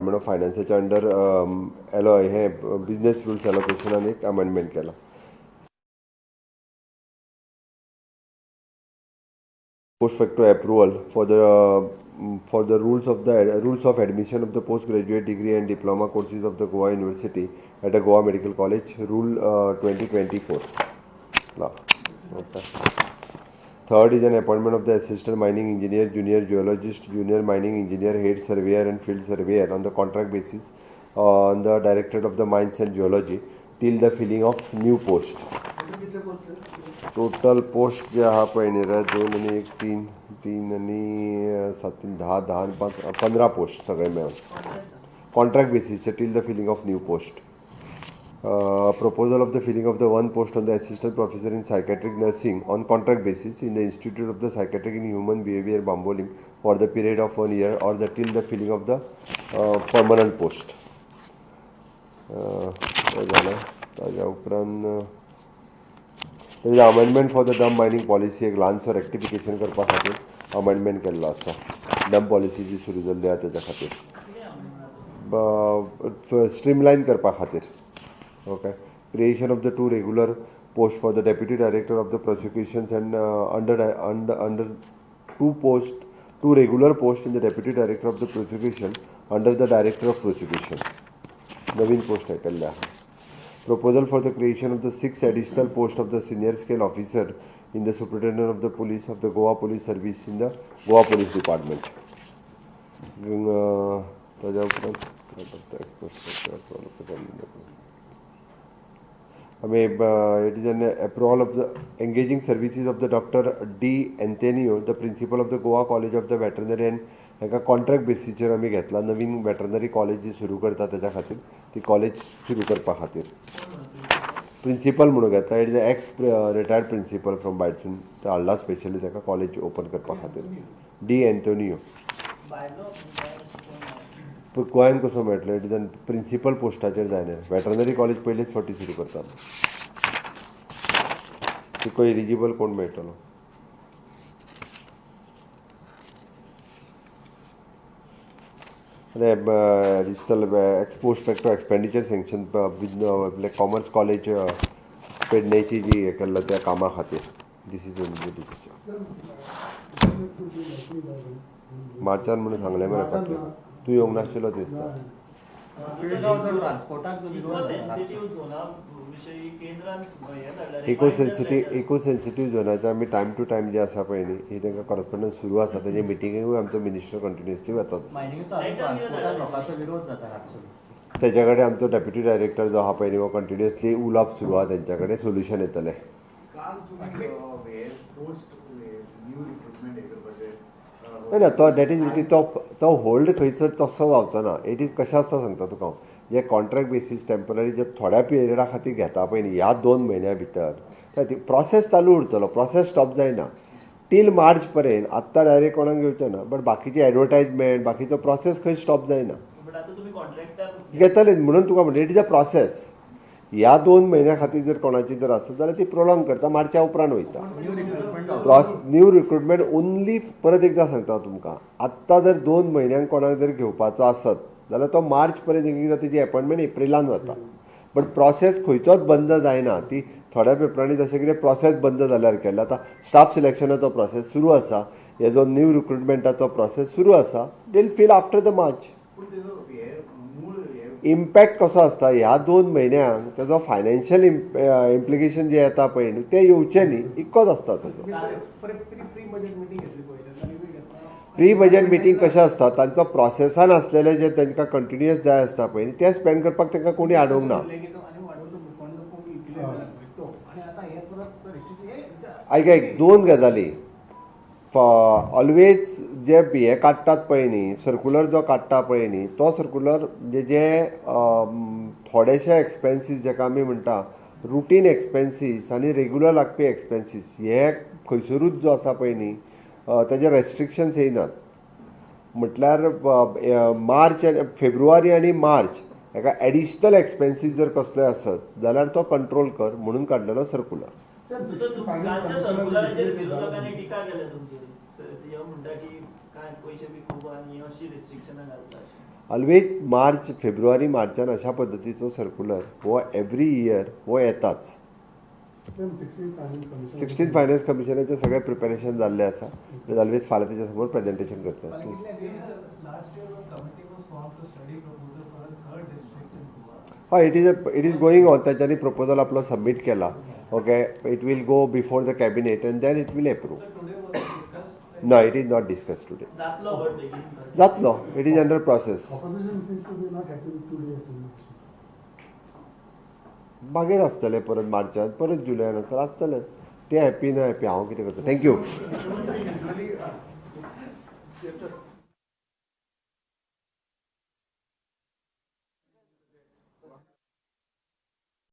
Of फायनान्साच्या under yellow हे business rules एलोकेशनान एक amendment केला. Post facto approval for the rules of admission of the postgraduate degree and diploma courses of the Goa University at a Goa Medical College Rule 2024. Now, okay. Third is an appointment of the assistant mining engineer, junior geologist, junior mining engineer, head surveyor and field surveyor on the contract basis on the Directorate of the Mines and Geology till the filling of new post. Total post जे आहा पळय न्ही, दोन आनी एक तीन, तीन आनी सात, तीन 10, 10 आनी 5, 15 पोस्ट सगळे मेळून contract बेसीसचे till the filling of new post. Proposal of the filling of the one post on the assistant professor in psychiatric nursing on contract basis in the Institute of the Psychiatric in Human Behaviour, Bambolim, for the period of one year or the till the filling of the permanent post. जालें. ताज्या उपरांत there is amendment for the dump mining policy. एक ल्हानसो rectification करपा खातीर amendment केल्लो आसा, dump policy जी सुरू जाल्ली आहा तेच्या खातीर, स्ट्रीमलायन करपा खातीर. Okay, creation of the two regular post for the Deputy Director of the Prosecutions and under two post, two regular post in the Deputy Director of the Prosecution under the Director of Prosecution. Naveen post केल्ले आहा. Proposal for the creation of the six additional post of the senior scale officer in the Superintendent of the Police of the Goa Police Service in the Goa Police Department. ताज्या उपरांत आमी it is an approval of the engaging services of the Doctor D Antonio, the principal of the Goa College of the Veterinary and हेका contract बेसीचेर आमी घेतला. नवीन veterinary college जी सुरू करता तेच्या खातीर, ती कॉलेज सुरू करपा खातीर प्रिंसिपल म्हणून घेतला. It is a ex retired principal from बायरसून तो हाडला स्पेशली ताका कॉलेज ओपन करपा खातीर, डी एंटोनियो. पूण गोंयान कसो मेळटलो? It is an principal पोस्टाचेर जायना. वेटरनरी कॉलेज पयलीच फावटी सुरू करतात, तुका एलिजिबल कोण मेळटलो? आनी additional ex post facto expenditure sanction आपले कॉमर्स कॉलेज पेडणेची जी हें केल्लो त्या कामा खातीर. This is only decision. मार्चान म्हणून सांगलें मरे फाटलें, तूं येवंक नाशिल्लो दिसता. ट्रान्सपोर्टाक जो इको सेन्सिटीव झोना विशयी केंद्रान हें धाडलें. इको सेन्सिटीव झोनाचे आमी टायम टू टायम जे आसा पळय न्ही, ही तांकां कॉरस्पोंडन्स सुरू आसा. तेजे मिटिंगेकूय आमचो मिनिस्टर कंटिन्युअसली वतात. मायनिंगेचो अजून ट्रान्सपोर्टाक लोकांचो विरोध जाता रातचो. तेच्या कडेन आमचो डेप्युटी डायरेक्टर जो आहा पळय न्ही, हो कंटिन्युअसली उलोवप सुरू आहा तेंच्या कडेन, सोल्युशन येतलें. काल तुमी हे पोस्ट न्यू रिक्रुटमेंट हे करपाचें ना ना, तो that is तो तो होल्ड खंयसर तसो जावचो ना. It is कशें आसता सांगता तुका हांव. जे कॉन्ट्रॅक्ट बेसीस टेंपररी जे थोड्या पिरियडा खातीर घेता पळय न्ही, ह्या 2 म्हयन्या भितर ती प्रोसेस चालू उरतलो, प्रोसेस स्टॉप जायना टील मार्च पर्यंत. आत्तां डायरेक्ट कोणाक घेवचें ना, बट बाकीची एडवर्टायजमेंट, बाकीचो प्रोसेस खंय स्टॉप जायना. बट आतां तुमी कॉन्ट्रॅक्टाक घेतले म्हणून तुका म्हणटा, it is a process. ह्या 2 म्हयन्या खातीर जर कोणाची जर आसत जाल्यार ती प्रोलॉंग करता, मार्चा उपरांत वयता. New recruitment new recruitment only, परत एकदां सांगता तुमकां, आत्तां जर 2 म्हयन्यांक कोणाक जर घेवपाचो आसत जाल्यार तो मार्च पर्यंत, एक एकदां तेजी एपॉयंटमेंट एप्रिलान वता, बट प्रोसेस खंयचोच बंद जायना. ती थोड्या पेपरांनी जशें कितें प्रोसेस बंद जाल्यार केल्लें. आतां स्टाफ सिलेक्शनाचो प्रोसेस सुरू आसा, हेजो न्यू रिक्रुटमेंटाचो प्रोसेस सुरू आसा, they'll fill after the March. पूण तेजो हे मूळ हे इम्पॅक्ट कसो आसता, ह्या 2 म्हयन्यांक तेजो फायनान्शियल इम्प्लिकेशन जे येता पळय न्हू, ते येवचे न्ही, इतकोच आसता तेजो. प्री बजेट मिटींग घेतली पळय, तेन्ना बी घेतना प्री बजेट मिटींग कशें आसता, तांचो प्रोसेसान आसलेले जे तांकां कंटिन्युअस जाय आसता पळय न्ही, ते स्पेंड करपाक तांकां कोणी आडोवंक ना. की तो आनी वाडोवचो कोण तो कोण युटिलायज जाला पळय तो आनी आतां हे परत रिस्ट्रिक्शन हे आयक आयक, दोन गजाली. ऑलवेज जे हे काडटात पळय न्ही, सर्कुलर जो काडटा पळय न्ही, तो सर्कुलर म्हणजे जे थोडेशे एक्सपेन्सीस जेका आमी म्हणटा रुटीन एक्सपेन्सीस आनी रेगुलर लागपी एक्सपेन्सीस, हे खंयसरूच जो आसा पळय न्ही, तेजे रेस्ट्रिक्शन्स येयनात. म्हटल्यार मार्च आनी फेब्रुवारी आनी मार्च हेका एडिशनल एक्सपेन्सीस जर कसलोय आसत जाल्यार तो कंट्रोल कर म्हणून काडलेलो सर्कुलर. सर, कालच्या सर्कुलराचेर विरोधकांनी टिका केल्या तुमची. सीएम म्हणटा की काय पयशे बी खूब आनी अशी रिस्ट्रिक्शनां घालता. ऑलवेज मार्च, फेब्रुवारी मार्चान अशा पद्दतीचो सर्कुलर हो एवरी इयर हो येताच. 16 finance commission. 16 finance कमिशनाचें सगळें प्रिपेरेशन जाल्लें आसा. ऑलवेज फाल्यां तेच्या समोर प्रेजेंटेशन करतात. Last year, a committee was formed to study proposal for a third district in Goa. हय, it is going on. तांच्यांनी प्रपोजल आपलो सबमीट केला. Okay, it will go before the cabinet and then it will approve. So today was it discussed? No, it is not discuss today. जातलो but बेगीन? जातलो, it is under process. Opposition seems to be not happy with today assembly. मागीर आसतलें, परत मार्चान, परत जुलयान आसतलें आसतलें ते. हॅपी ना हॅपी, हांव कितें करता? Thank you. मुख्यमंत्री युजली